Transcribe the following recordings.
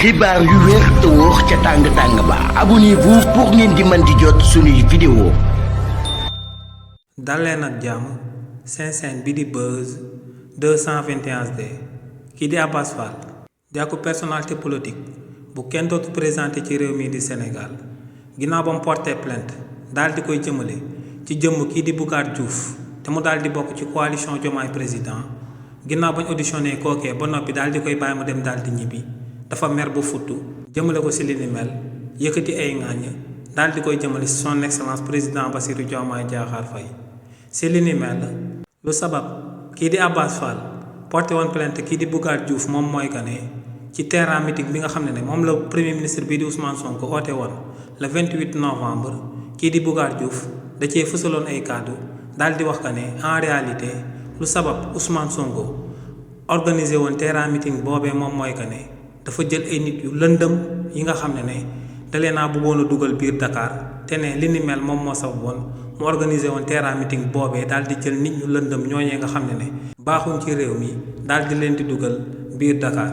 xibaar yu wér te wóor ca tàng ba abonnez-vous pour ngeen di mën di jot suñuy vidéo. dal leen ak jàmm seen chaîne bi di Buzz 221D kii di Abass Fall di ak personnalité politique bu kenn dootu présenté ci réew mi di Sénégal ginnaaw ba mu porté plainte daal di koy jëmale ci jëmm kii di Boucar Diouf te mu daal di bokk ci coalition Diomaye Président ginnaaw bañ auditionné kookee ba noppi daal di koy bàyyi mu dem daal di ñibbi. dafa mer bu futtu jëmale ko ci li ni mel yëkkati ay ŋàññ daal di koy jëmale ci son excellence président Bassirou Diomaye Diakhar Faye ci li ni mel lu sabab kii di Abass Fall porté woon plainte kii di Boucar Diouf moom mooy que ne ci terrain meeting bi nga xam ne moom la premier ministre bii di Ousmane Sonko oote woon le 28 novembre kii di Boucar Diouf da cee fësaloon ay kàddu daal di wax que ne en réalité lu sabab Ousmane Sonko organisé woon terrain meeting boobee moom mooy que ne dafa jël ay nit yu lëndëm yi nga xam ne dalee naa bëggoon a dugal biir Dakar te ne li ni mel moom moo sababoon mu organisé woon terrain meeting boobee daal di jël nit ñu lëndëm ñooñee nga xam ne baaxuñ ci réew mi daal di leen di dugal biir Dakar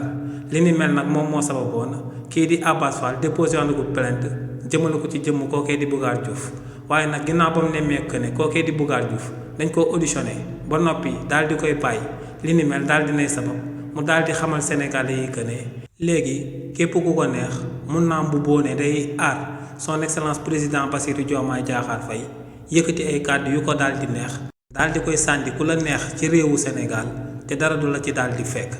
li ni mel nag moom moo sababoon kii di Abass Fall déposé woon ko plainte jëmale ko ci jëmm kookee di Boucar Diouf waaye nag ginnaaw ba mu nemmeeku ne kookee di Boucar Diouf dañ koo auditionné ba noppi daal di koy bàyyi li ni mel daal di nay sabab mu daal di xamal Sénégalais yi que ne léegi képp ku ko neex mun naa bu boone day aar son excellence président Bassirou Diomaye Diakhar Faye yëkkati ay kàddu yu ko daal di neex daal di koy sànni ku la neex ci réewu Sénégal te dara du la ci daal di fekk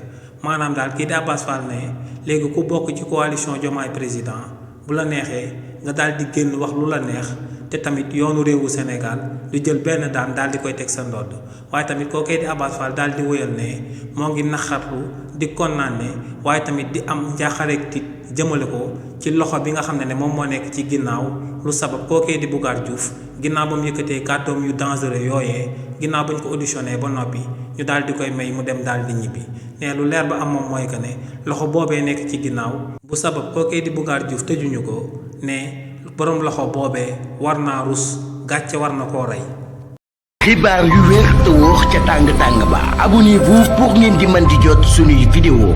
maanaam daal kii di Abass Fall ne léegi ku bokk ci coalition Diomaye président bu la neexee nga daal di génn wax lu la neex te tamit yoonu réewu Sénégal du jël benn daan daal di koy teg sa ndodd waaye tamit kookee di Abass Fall daal di wéyal ne moo ngi naxarlu di condamné waaye tamit di am njaaxareeg tit jëmale ko ci loxo bi nga xam ne moom moo nekk ci ginnaaw lu sabab kookee di Boucar Diouf ginnaaw ba mu yëkkatee kàddoom yu dangereux yooyee ginnaaw ba ñu ko auditionné ba noppi ñu daal di koy may mu dem daal di ñibbi ne lu leer ba am moom mooy que ne loxo boobee nekk ci ginnaaw bu sabab kookee di Boucar Diouf tëjuñu ko ne boroom loxo boobee war naa rus gàcce war na koo rey. xibaar yu wér te wóor ca tàng ba abonnez-vous pour ngeen di mën di jot suñuy vidéo.